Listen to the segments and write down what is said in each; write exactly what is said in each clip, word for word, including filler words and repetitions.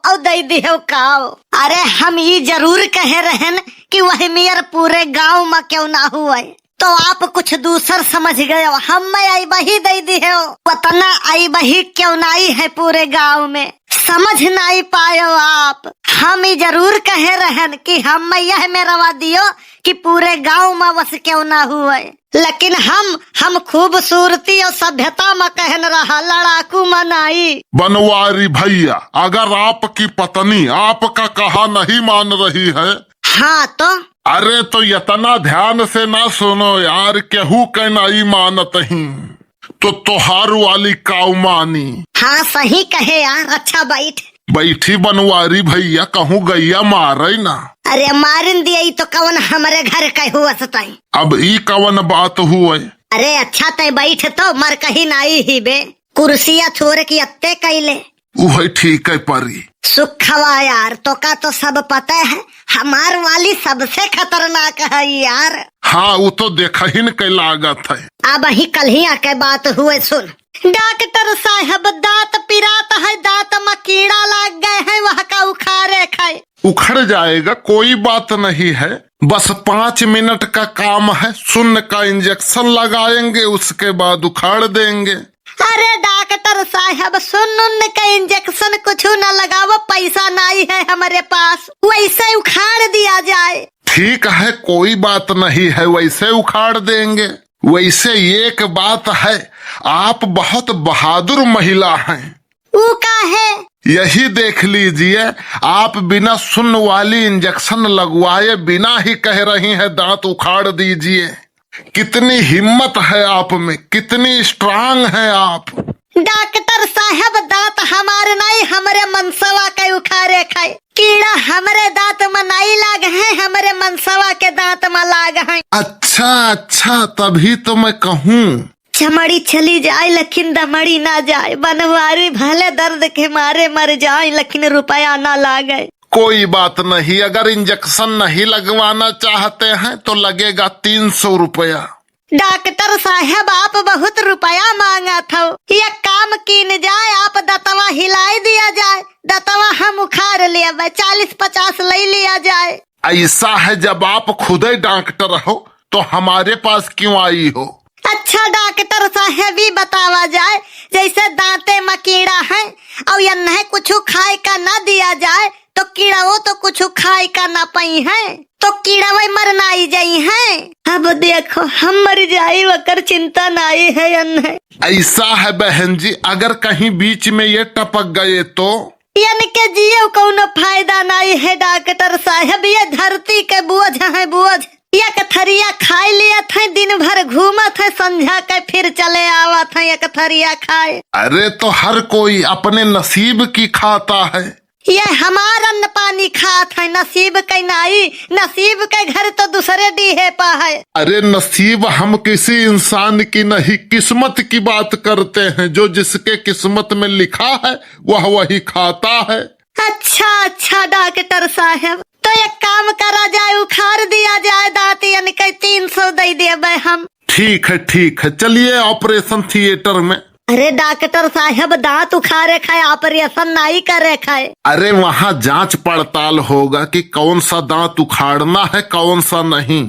अउ दइ दिहेव काव। अरे हम ई जरूर कहे रहन कि वही मेर पूरे गाँव मा केउ ना हुए, तो आप कुछ दूसर समझ गयो। हम अइबही दइ दिहेव, वतना अइबही केउ नाई है पूरे गाँव में, समझ नाई पायो आप। हम ई जरूर कहे रहन कि हम यह मेरवा दियो कि पूरे गाँव मा वस केउ ना हुए। लेकिन हम, हम खूबसूरती अउ सभ्यता मा कहन रहा, लड़ाकू मा नाई। बनवारी भइया, अगर आपकी पत्नी आपका कहा नहीं मान रही है। हाँ तो? अरे तो इतना ध्यान से ना सुनो यार, केहू के नाई मानत ही, तो तोहार वाली काउ मानी। हाँ सही कहे यार, अच्छा बैठ। बैठी बनवारी भइया, कहूँ गइया मारे ना। अरे मारिन दिया, ई तो कवन हमरे घर के हुआ सताई। अब ई कवन बात हुए? अरे अच्छा तै बैठ तो, मर कहीं नाई ही बे। कुर्सिया छोड़ के अत्ते कैले। उहे ठीक है परी। सुखवा यार, तोका तो सब पता है, हमार वाली सबसे खतरनाक है यार। हाँ, उ तो देखहिन के लागत है। अबही कल्हिया के बात हुए सुन। डॉक्टर साहब, दांत पिरात है, दांत में कीड़ा लाग गए हैं, वह का उखाड़े खाए। उखड़ जाएगा, कोई बात नहीं है, बस पाँच मिनट का काम है, सुन्न का इंजेक्शन लगाएंगे, उसके बाद उखाड़ देंगे। अरे डॉक्टर साहब, सुन्न उन्न का इंजेक्शन कुछ न लगाओ, पैसा नहीं है हमारे पास, वैसे उखाड़ दिया जाए। ठीक है, कोई बात नहीं है, वैसे उखाड़ देंगे। वैसे एक बात है, आप बहुत बहादुर महिला हैं। ऊ का है? यही देख लीजिए, आप बिना सुन्न वाली इंजेक्शन लगवाए बिना ही कह रही हैं, दांत उखाड़ दीजिए। कितनी हिम्मत है आप में, कितनी स्ट्रांग हैं आप। डॉक्टर साहब, दांत हमारे नहीं, हमरे मनसवा के उखाड़े खाए। कीड़ा हमरे दांत में नहीं लाग है, हमरे मनसवा के दांत में लाग है। अच्छा, अच्छा, तभी तो मैं कहूँ। चमड़ी चली जाए लेकिन दमड़ी ना जाए, बनवारी भले दर्द के मारे मर जाए लेकिन रुपया ना लागे। कोई बात नहीं, अगर इंजेक्शन नहीं लगवाना चाहते हैं तो लगेगा तीन सौ रुपया। डॉक्टर साहब, आप बहुत रुपया मांगत हो, एक काम कीन जाए, आप दतवा हिलाई दिया जाए, दतवा हम उखाड़ लेबे, चालीस पचास ले लिया जाए। ऐसा है, जब आप खुदे डॉक्टर हो तो हमारे पास क्यों आई हो? अच्छा डॉक्टर साहब, ई बतावा जाए, जैसे दांते में कीड़ा है और यन्हे कुछ खाए का ना दिया जाए तो कीड़ाओ तो कुछ खाए का ना पाई है, तो कीड़ावे मर नाई जाई है। अब देखो हम मर जाई, वकर चिंता नाई है यन्हे। ऐसा है बहन जी, अगर कहीं बीच में ये टपक गए तो? इनके जिए कौनो फायदा नाई है डॉक्टर साहब, ये धरती के बोझ है बोझ। एक थरिया खाए लियत है, दिन भर घूमत है, संझा के फिर चले आवत है एक थरिया खाए। अरे तो हर कोई अपने नसीब की खाता है। ये हमार अन्न पानी खात है, नसीब के नाई, नसीब के घर तो दूसरे डीहे पा है। अरे नसीब हम किसी इंसान की नहीं, किस्मत की बात करते हैं, जो जिसके किस्मत में लिखा है वह वही खाता है। अच्छा, अच्छा डॉक्टर साहब, तो एक काम करा जाए, उखाड़ दिया जाए दांत, इनके तीन सौ दे देबे हम। ठीक है, ठीक है, चलिए ऑपरेशन थिएटर में। अरे डॉक्टर साहब, दांत उखाड़े खाए, ऑपरेशन नहीं करे खाए। अरे वहाँ जांच पड़ताल होगा कि कौन सा दांत उखाड़ना है, कौन सा नहीं।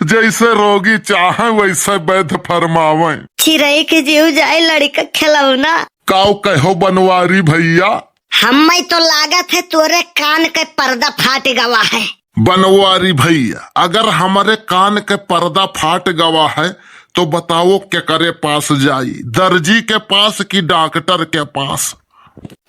जैसे रोगी चाहे वैसे वैद्य फरमावे। चिरई के जीव जाए लड़का खिलौना। काऊ कहो बनवारी भैया? हम्मे तो लागत है तोरे कान के पर्दा फाट गवा है। बनवारी भैया, अगर हमारे कान के पर्दा फाट गवा है तो बताओ केकरे पास जाई, दर्जी के पास कि डॉक्टर के पास?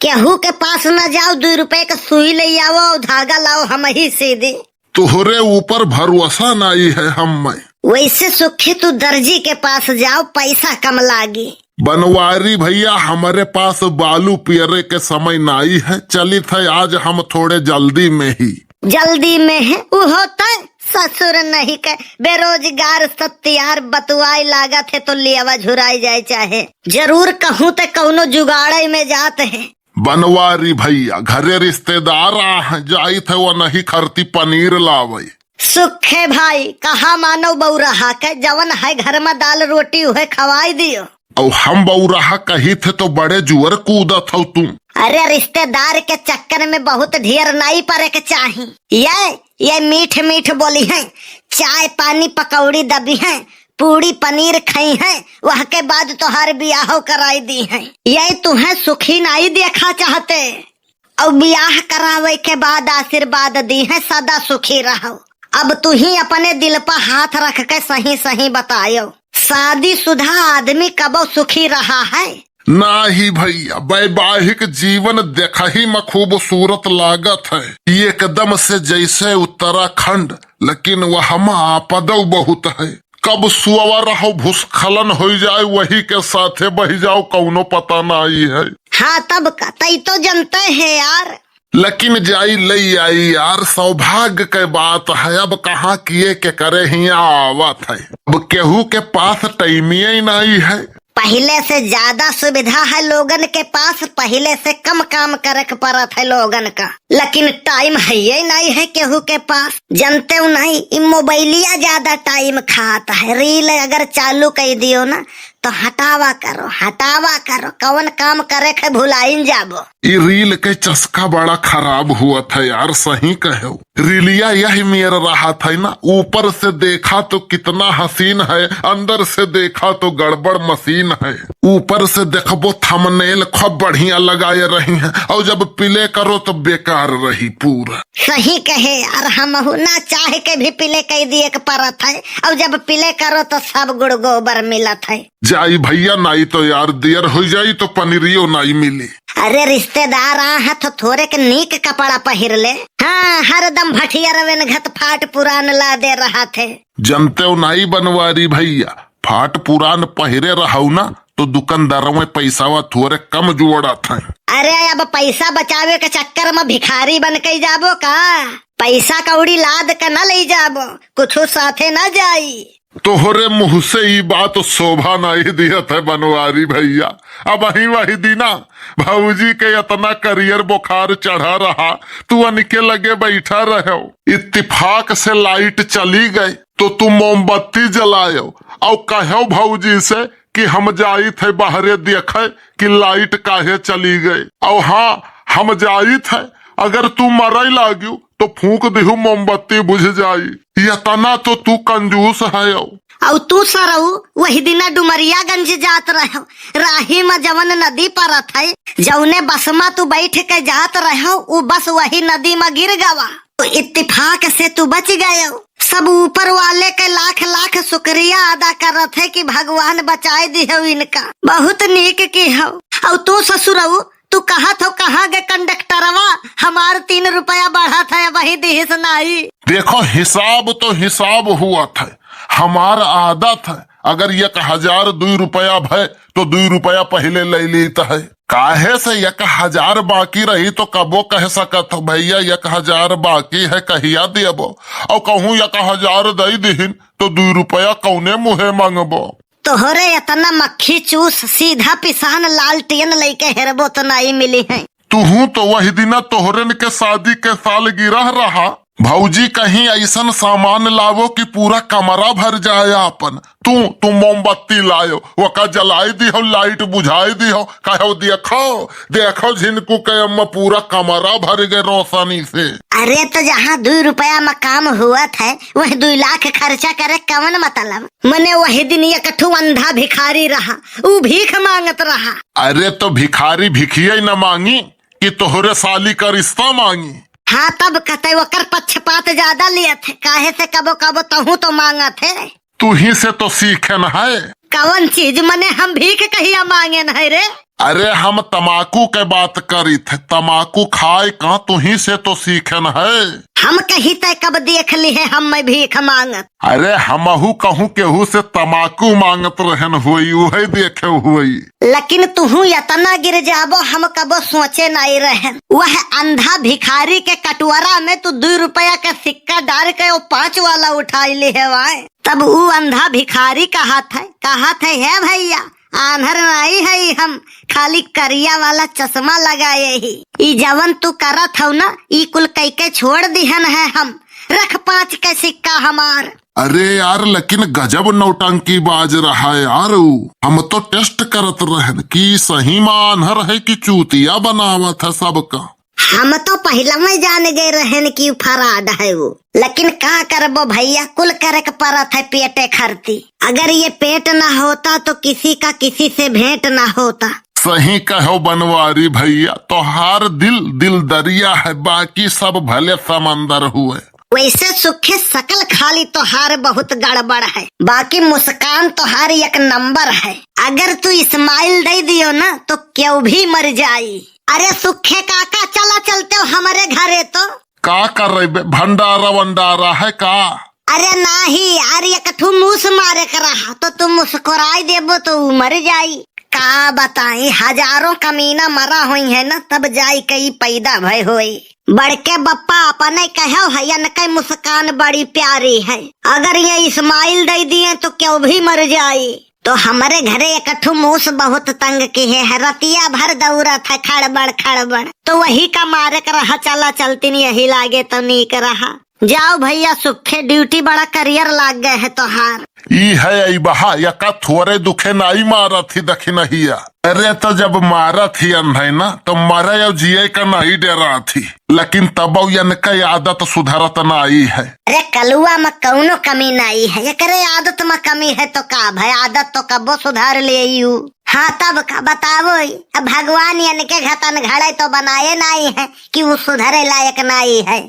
केहू के पास न जाओ, दुई रुपए के सुई ले आओ और धागा लाओ, हमही सी दी। तोहरे ऊपर भरोसा नाई है हम्मे। वैसे सुखी तू दर्जी के पास जाओ, पैसा कम लागी। बनवारी भैया, हमरे पास बालू पियरे के समय नाई है, चलित है आज हम थोड़े जल्दी में ही। जल्दी में है, उहो तय ससुर नहीं के बेरोजगार सत्यार बतुआई लागत है तो लियावा झुराई जाए चाहे। जरूर कहूँ ते कौनो जुगाड़े में जात है। बनवारी भैया, घरे रिश्तेदार आ हैं, जाइत है वो नहीं खरती पनीर लावे। सुखे भाई, कहा मानो बौरहा के, जवन है घर में दाल रोटी उहे खवाई दियो। अउ हम बउराहा कहित है तो बड़े जुअर कूदत हौ तू। अरे, रिश्तेदार के चक्कर में बहुत ढेर नाई परे के चाही। ये, ये मीठ मीठ बोलिहैं, चाय पानी पकौड़ी दबिहैं, पूड़ी पनीर खइहैं, वह के बाद तोहार बियाहो कराई दिहैं। ये तुहैं सुखी नाई देखा चाहते। अउ बियाह करावे के बाद आशीर्वाद दिहैं, सदा सुखी रहो। अब तुहीं अपने दिल पर हाथ रख के सही सही बतायो, शादीशुदा आदमी कबो सुखी रहा है? नाही भइया, वैवाहिक जीवन देखही में खूबसूरत लागत है, एकदम से जैसे उत्तराखंड, लेकिन वहमा आपदौ बहुत है। कब सुअवा रहो भूस्खलन होइ जाए, वही के साथे बहि जाओ, कउनो पता नाई है। हाँ, तब का, तई तो जनते है यार। लेकिन जाई लई आई यार, सौभाग्य के बात है। अब कहाँ किए के करे हियाँ आवत है, अब केहू के पास टाइमिये नाई है। पहिले से ज्यादा सुविधा है लोगन के पास, पहिले से कम काम करे के परत है लोगन का, लेकिन टाइम हइये नाई है केहू के पास। जनते हो नाई, ई मोबाइलिया ज्यादा टाइम खात है। रील अगर चालू कइ दियो ना, तो हटावा करो, हटावा करो, कवन काम करे के भुलाइन जाबो। ई रील के चस्का बड़ा खराब हुआ था यार, सही कहो। रीलिया यही मेर रहा था ना, ऊपर से देखा तो कितना हसीन है, अंदर से देखा तो गड़बड़ मशीन है। ऊपर से देखबो थंबनेल खूब बढ़िया लगाए रही है, और जब प्ले करो तो बेकार रही पूरा। सही कहे यार, हमहू ना चाह के भी प्ले कइ दिए के परत है, और जब प्ले करो तो सब गुड़ गोबर मिलत है। जाई भइया, नाई तो यार दियर होइ जाई तो पनीरियो नाई मिली। अरे रिश्तेदार आ है तो थोरे के नीक कपड़ा पहिर ले। हाँ, हरदम भटियरवेन घत फाट पुरान लादे रहत है। जनते हो नाई बनवारी भइया, फाट पुरान पहिरे रहौ ना तो दुकानदारवे पैसावा थोरे कम जोड़त है। अरे अब पैसा बचावे के चक्कर में भिखारी बन के जाबो का? पैसा कौड़ी लाद के न लइ जाबो, कुछो साथे न जाई। तोहरे मुँह से ई बात शोभा नाई दियत है बनवारी भइया। अबहीं वही दिना भौजी के एतना करियर बोखार चढ़ा रहा, तू अनके लगे बैठा रहो। इत्तेफाक से लाइट चली गई तो तू मोमबत्ती जलायो और कहो भौजी से कि हम जाइत है बाहरे देखे कि लाइट काहे चली गई। और हाँ, हम जाइत है, अगर तू मरई लाग्यू तो फूंक दिहू मोमबत्ती बुझ जाई। यतना तो तू कंजूस है। और तू सरऊ वही दिना डुमरियागंज जात रहो, राही में जवन नदी परत है, जौने बस में तू बैठ के जात रहो, उ बस वही नदी में गिर गवा। तो इत्तेफाक से तू बच गयो। सब ऊपर वाले के लाख लाख शुक्रिया अदा करत है कि भगवान बचाए दिहो इनका। बहुत नीक की हो। और तू ससुरऊ, तू कहत हो कहाँ गे कंडक्टरवा, हमार तीन रुपया बढ़त है, वही दिहिस नाई। देखो हिसाब तो हिसाब हुआ था, हमार आदत है, अगर एक हजार दुई रुपया भय तो दुई रुपया पहिले ले लीत है। काहे से एक हजार बाकी रही तो कबो कह सकत हो, "भइया एक हजार बाकी है, कहिया देबो?" और कहूँ एक हजार दई दिहिन तो दुई रुपया कौने मुँहे मांगबो? तोहरे एतना मक्खी चूस, सीधा पिसान लालटेन लइके हेरबो तो नाई मिली है। तुहूँ तो वही दिना तोहरेन के शादी के सालगिरह रहा। भौजी कहीं ऐसन सामान लावो कि पूरा कमरा भर जाए आपन। तू, तू मोमबत्ती लायो, ओका जलाई दिहो, लाइट बुझाई दिहो, कहो, "देखो, देखो झिनकू के अम्मा पूरा कमरा भर गए रोशनी से।" अरे तो जहाँ दुई रुपया में काम हुआ था, वही दुई लाख खर्चा करे कवन मतलब? मने वही दिन एक ठू अंधा भिखारी रहा, ऊ भीख मांगत रहा। अरे तो भिखारी भिखिये न मांगी कि तोहरे साली का रिश्ता मांगी। हाँ, तब कहते ओकर पक्षपात ज्यादा लियत है, काहे से कबो कबो तहूँ तो मांगत है। तुही से तो सीखेन है। कवन चीज? मने हम भीख कहिया मांगेन है रे? अरे हम तमाकू के बात करित है, तमाकू खाए का तुही से तो सीखेन है। हम कही तय कब देख ली है हम मैं भीख मांगत? अरे हमहू कहूँ केहू से तमाकू मांगत रहन होई, उहे देखे होई। लेकिन तुहू एतना गिर जाबो हम कबो सोचे नाई रहन। वह अंधा भिखारी के कटोरा में तू दुई रुपया का सिक्का डार के वो पाँच वाला उठाई ली है वाए। तब ऊ अंधा भिखारी कहत है, कहत है, "हे भइया, आन्हर नाई है हम, खाली करिया वाला चश्मा लगाए ही। ई जवन तू करत हौ ना, ई कुल कइके छोड़ दिहन है हम। रख पाँच के सिक्का हमार।" अरे यार, लेकिन गजब नौटंकी बाज रहा है यार ऊ। हम तो test करत रहन कि सही मा आन्हर है कि चूतिया बनावत है सबका। हम तो पहिला में जान गए रहन कि fraud है वो, लेकिन का करबो भैया, कुल करे के परत है पेटे खरती। अगर ये पेट ना होता तो किसी का किसी से भेंट ना होता। सही कहो बनवारी भैया, तोहार दिल, दिल दरिया है, बाकी सब भले समंदर हुए। वैसे सुखे सकल खाली तोहार बहुत गड़बड़ है, बाकी मुस्कान तोहार एक नंबर है। अगर तू smile दे दियो ना तो क्यों भी मर जाई। अरे सुखे काका, चला चलते हो हमरे घरे तो। का कर रही बे, भंडारा वंडारा है का? अरे नाही यार, एक ठू मूस मारे के रहा तो तू मुस्कुराई देबो तो ऊ मर जाई। का बताई, हजारों कमीना मरा होइहैं ना, तब जाई के ई पैदा भय होई। बड़के बप्पा अपने कहो है, इनके मुस्कान बड़ी प्यारी है। अगर ये smile दे दिए तो क्यों भी मर जाई। तो हमरे घरे एक ठू मूस बहुत तंग किहे है, रतिया भर दौड़त है खड़बड़ खड़बड़। तो वही का मारे के रहा, चला चलतिन, यही लागे तो नीक रहा। जाओ भैया सुखे, duty बड़ा करियर लाग गए है तोहार। ई है अइबहा, यका थोरे दुखे नाई मारत ही दखिनहिया। अरे तो जब मारत ही अन है ना, तो मरे और जिए का नाई डरात ही, लेकिन तब यनका आदत सुधरत नाई है। अरे कलुआ में कौनो कमी नाई है, एकरे आदत में कमी है तो का भाई, आदत तो कबो सुधार ले यू। हाँ तब का बतावो, अब भगवान यनके घतन घड़े तो बनाए नाई है कि वो सुधरे लायक नाई है।